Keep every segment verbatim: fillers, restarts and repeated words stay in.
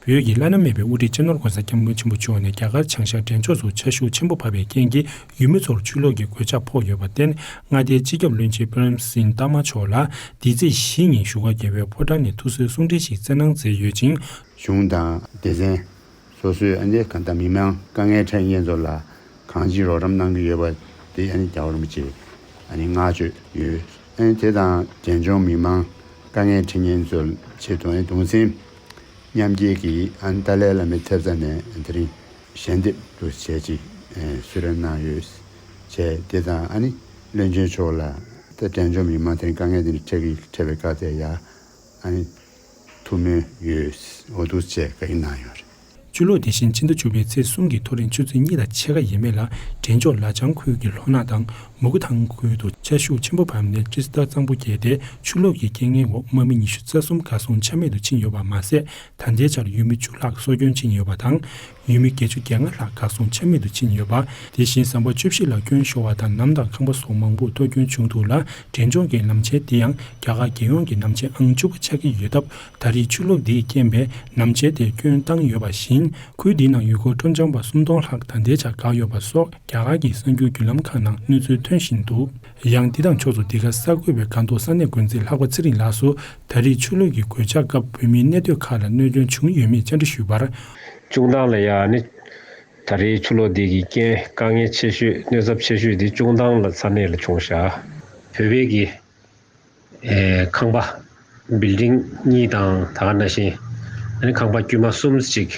བོད་ཀྱི་བླ་ན་མེད་པའི་དབུ་ཁྲིད་སྤྱི་ནོར་༧གོང་ས་༧སྐྱབས་མགོན་ཆེན་པོ་མཆོག་ནས་རྒྱ་གར་བྱང་ཤར་འབྲས་ལྗོངས་སུ་ཆར་ཤུགས་ཆེན་པོ་བབས་པའི་རྐྱེན་གྱིས་ཡུལ་མི་ཚོར་ཆུ་ལོག་གི་གོད་ཆག་ཕོག་ཡོད་པར་བརྟེན། མངའ་སྡེའི་སྤྱི་ཁྱབ་བློན་ཆེན་པྲེམ་སིང་ཏཱ་མ་མཆོག་ལ་འདི་ཚེས་བཞི་ཉིན་བཞུགས་སྒར་རྒྱལ་བའི་ཕོ་བྲང་ནས་ཐུགས་གསོའི་གསུང་འཕྲིན་ཞིག་བསྩལ་གནང་མཛད་ཡོད་ཅིང་། གཞུང་དང་སྡེ་ཚན་སོ་སོས་ཨ་ནི་གང་ལྟར་མི་མང་དཀའ་ངལ་འཕྲད་མཁན་ཚོ་ལ་གང་ཅི་རོགས་རམ་གནང་གི་ཡོད་པ་དེ་ཨ་ནི་རྒྱལ་བ་རིན་པོ་ཆེས་ཨ་ནི་བསྔགས་བརྗོད་ཡོད། ཨ་ནི་དེ་དང་འབྲས་ལྗོངས་མི་མང་དཀའ་ངལ་འཕྲད་མཁན་ཚོའི་ཆེད་དུ་ཨ་ནི་གདུང་སེམས་མཉམ་སྐྱེད་ཀྱིས་ཨ་ནི་ཏཱ་ལའི་བླ་མའི་ཐེབས་རྩ་ནས་དེ་རིང་ཞལ་འདེབས་དུ་བྱས་ཅིག་ཨེ་གསོལ་རས་གནང་ཡོད། བྱས་དེ་དང་ཨ་ནི་བློན་ཆེན་མཆོག་ལ་ད་འབྲས་ལྗོངས་མི་མང་དེ་རིང་དཀའ་ངལ་དེ་འདྲ་འཕྲད་ཀྱི་འཕྲད་པའི་སྐབས་དེ་ཡ་ཨ་ནི་ཐུགས་སྨོན་ཡོད། འོ་འདུག་བྱས་བཀའ་ཡིག་གནང་ཡོད་རེད། ཆུ་ལོག་དེ་བཞིན་ཕྱི་ཟླ་བཅུ་པའི་ཚེས་གསུམ་གྱི་ཐོ་རེངས་ཆུ་ཚོད་གཉིས་དང་ཕྱེད་ཀ་ཡས་མས་ལ་འབྲས་ལྗོངས་ལ་བྱང་ཁུལ་གྱི་ལྷོ་ནག་དང་མུ་གུ་ཐང་ཁུལ་དུ་ཆར་ཤུགས་ཆེན་པོ་བབས་ནས་ཊི་སི་ཊར་གཙང་པོ་བརྒྱབ་སྟེ། ཆུ་ལོག་གི་རྐྱེན་ངན་འོག་དམག་མི་ཉི་ཤུ་རྩ་གསུམ་གར་སོང་ཆ་མེད་དུ་ཕྱིན་ཡོད་པ་མ་ཟད། ད་ལྟའི་ཆར་ཡུལ་མི་བཅུ་ལྷག་སྲོག་སྐྱོན་ཕྱིན་ཡོད་པ་དང་། ཡུལ་མི་བརྒྱད་ཅུ་གྱ་ལྔ་ལྷག་གར་སོང་ཆ་མེད་དུ་ཕྱིན་ཡོད་པ། དེ་བཞིན་ཟམ་པ་བཅུ་བཞི་ལ་སྐྱོན་ཤོར་བ་དང་ནམ་དང་ཁང་པ་སོགས་མང་པོར་གཏོར་སྐྱོན་བྱུང་འདུག་ལ། འབྲས་ལྗོངས་ཀྱི་ལམ་ཆེན་དེ་ཡང་རྒྱ་གར་རྒྱལ་ཡོངས་ཀྱི་ལམ་ཆེན་ཨང་བཅུ་པ་ཆགས་ཀྱི་ཡོད་སྟབས། ད་རེས་ཆུ་ལོག་འདིས་རྐྱེན་པས་ལམ་ཆེན་དེར་སྐྱོན་བཏང་ཡོད་པ་བཞིན། ཁུལ་འདིའི་ནང་ཡུལ་སྐོར་སྤྲོ་འཆམ་པ་སུམ་སྟོང་ལྷག་ད་ལྟའི་ཆར་འགག་ཡོད་པ་སོགས་རྒྱ་གར་གྱི་གསར་འགྱུར་བརྒྱུད་ལམ་ཁག་ནང་གནས་ཚུལ་ཐོན་བཞིན་འདུག། ཡང་འདི་དང་ཕྱོགས་སུ་འདི་ག་གསར་འགོད་པས་སྒང་ཏོག་ས་གནས་འགོ་འཛིན་ལྷག་པ་ཚེ་རིང་ལགས་སུ། ད་རེས་ཆུ་ལོག་གི་གོད་ཆག་སྐབས་བོད་མིའི་གནས་སྡོད་ཁག་ལ་གནོད་སྐྱོན་བྱུང་ཡོད་མེད་བཅར་འདྲི་ཞུས་པར། ཅུང་ཐང་ལ་ཡ་ནི། ད་རེས་ཆུ་ལོག་འདི་གི་རྐྱེན་དཀའ་ངལ་ཆེ་ཤོས་གནོད་ཚབས་ཆེ་ཤོས་འདི་ཅུང་ཐང་ལ་ས་གནས་ལ་བྱུང་ཤག། བོད་པའི་གི་ཨེ་ཁང་པ་བིལ་ཌིང་གཉིས་དང་ད་ག་ནང་བཞིན་ཨ་ནི་ཁང་པ་དཀྱུས་མ་གསུམ་ཅིག་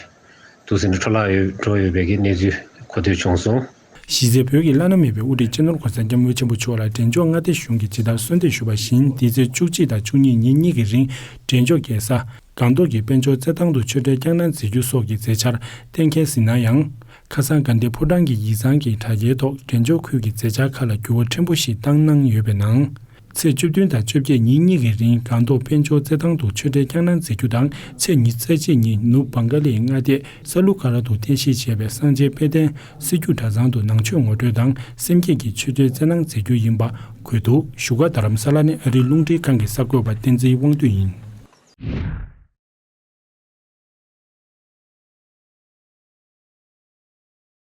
འདུག་ཟེར་ནས་འཕྲོ་བརླག་ཡོད་འགྲོ་ཡོད་པའི་གི་གནས་ཚུལ་གོ་ཐོས་བྱུང་སོང་། གཞི་རྩའི་བོད་ཀྱི་བླ་ན་མེད་པའི་དབུ་ཁྲིད་སྤྱི་ནོར་༧གོང་ས་༧སྐྱབས་མགོན་ཆེན་པོ་མཆོག་ལ་འབྲས་ལྗོངས་མངའ་སྡེ་གཞུང་གིས་ཇི་ལྟར་གསོལ་འདེབས་ཞུས་པ་བཞིན། འདི་ཚེས་བཅུ་གཅིག་དང་བཅུ་གཉིས་ཉིན་གཉིས་ཀྱི་རིང་འབྲས་ལྗོངས་རྒྱལ་ས་སྒང་ཏོག་གི་དཔལ་འབྱོར་རྩེད་ཐང་དུ་ཆོས་འབྲེལ་བསྐྱངས་གནང་མཛད་རྒྱུ་སོགས་ཀྱི་མཛད་འཆར་གཏན་འཁེལ་ཟིན་ན་ཡང་། ཁ་སང་དགའ་ལྡན་ཕོ་བྲང་གི་ཡིག་ཚང་གི་དྲ་རྒྱའི་ཐོག་འབྲས་ལྗོངས་ཁུལ་གྱི་མཛད་འཆར་ཁག་ལ་འགྱུར་བ་ཕྲན་བུ་ཞིག་བཏང་གནང་ཡོད་པའི་ནང་། ཚེས་བཅུ་བདུན་དང་བཅོ་བརྒྱད་ཉིན་གཉིས་ཀྱི་རིང་སྒང་ཏོག་དཔལ་འབྱོར་རྩེད་ཐང་དུ་ཆོས་འབྲེལ་བསྐྱངས་གནང་མཛད་རྒྱུ་དང་། ཚེས་ཉི་ཤུ་རྩ་གཅིག་ཉིན་ནུབ་བང་ག་ལིའི་མངའ་སྡེ་ས་ལུ་ཀ་ར་དུ་རྟེན་གཞི་བྱས་པའི་སངས་རྒྱས་དཔལ་ལྡན་སྲིད་བྱུས་གྲྭ་ཚང་དུ་ནང་ཆོས་ངོ་སྤྲོད་དང་སེམས་བསྐྱེད་ཀྱི་ཆོས་འབྲེལ་རྩེད་གནང་མཛད་རྒྱུ་ཡིན་པ་འཁོད་འདུག། བཞུགས་སྒར་རྡ་རམ་ས་ལ་ནས་ཨ་རིའི་རླུང་འཕྲིན་ཁང་གི་གསར་འགོད་པ་བསྟན་འཛིན་དབང་འདུས་ཡིན།